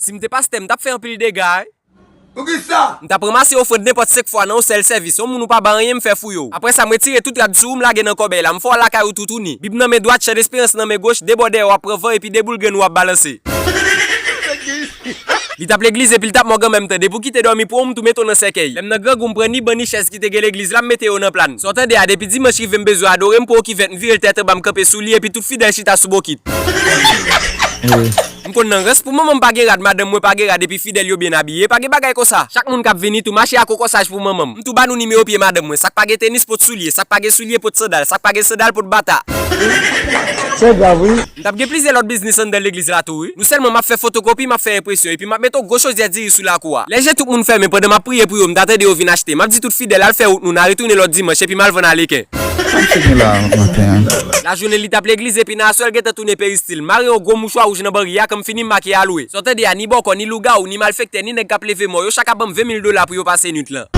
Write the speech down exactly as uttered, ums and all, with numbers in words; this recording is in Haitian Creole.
Si m te pastè, m t ap fè anpil dega, wi. Poukisa? M t ap ranmase ofrann nenpòt senk fwa nan yon sèl sèvis. Yon moun ou pa ba anyen, m fè fouye w. Apre sa, m retire tout rad sou ou, m lage nan kòbèy la. M fè w lakay ou toutouni. Bib nan men dwat, chan esperans nan men goch, de bò dèyè w ap pran van epi de boul grenn ou ap balanse. Li t ap legliz epi l t ap mò granmè m tande. Pou kite dòmi pou ou, m tou mete w nan sèkèy. Lè m nan grangou, m pran ni ban ni chèz ki te gen legliz la, m mete yo nan pla n. Sa w tande a, depi dimanch rive m bezwen adore, m pran yon kivèt, m vire l tèt anba, m kanpe sou li epi tout fidèl chita sou bokit. M konn nan rans pou manman m pa gen rad, madanm mwen pa gen rad epi fidèl yo byen abiye, pa gen bagay konsa. Chak moun k ap vini tou mache ak yon kòsaj pou manman m. M tou ba nou nimewo pye madanm mwen, sa k pa gen tenis pot soulye, sa k pa gen soulye pot sandal, sa k pa gen sandal pot bata. Se grav wi. M t ap gen plizyè lòt biznis anndan legliz la tou wi. Nou sèlman m ap fè fotokopi, m ap fè enpresyon epi m ap mete yon gwo chodyè diri sou lakou a. Lè je tout moun fèmen pandan m ap priye pou yo, m ta tande yo vin achte. M ap di tout fidèl al fè wout nou, n a retounen lòt dimanch epi m al vann aleken. Sa misye gen la maten an? Lajounen li t ap legliz epi nan aswè l gentan tounen peristil. M mare yon gwo mouchwa wouj nan banri a, kan m fini m makiye al lwe. Sa w tande a, ni bòkò, ni lougawou, ni malfektè, ni nèg k ap leve mò, yo chak ap ban m ven mil dola pou yo pase nwit lan.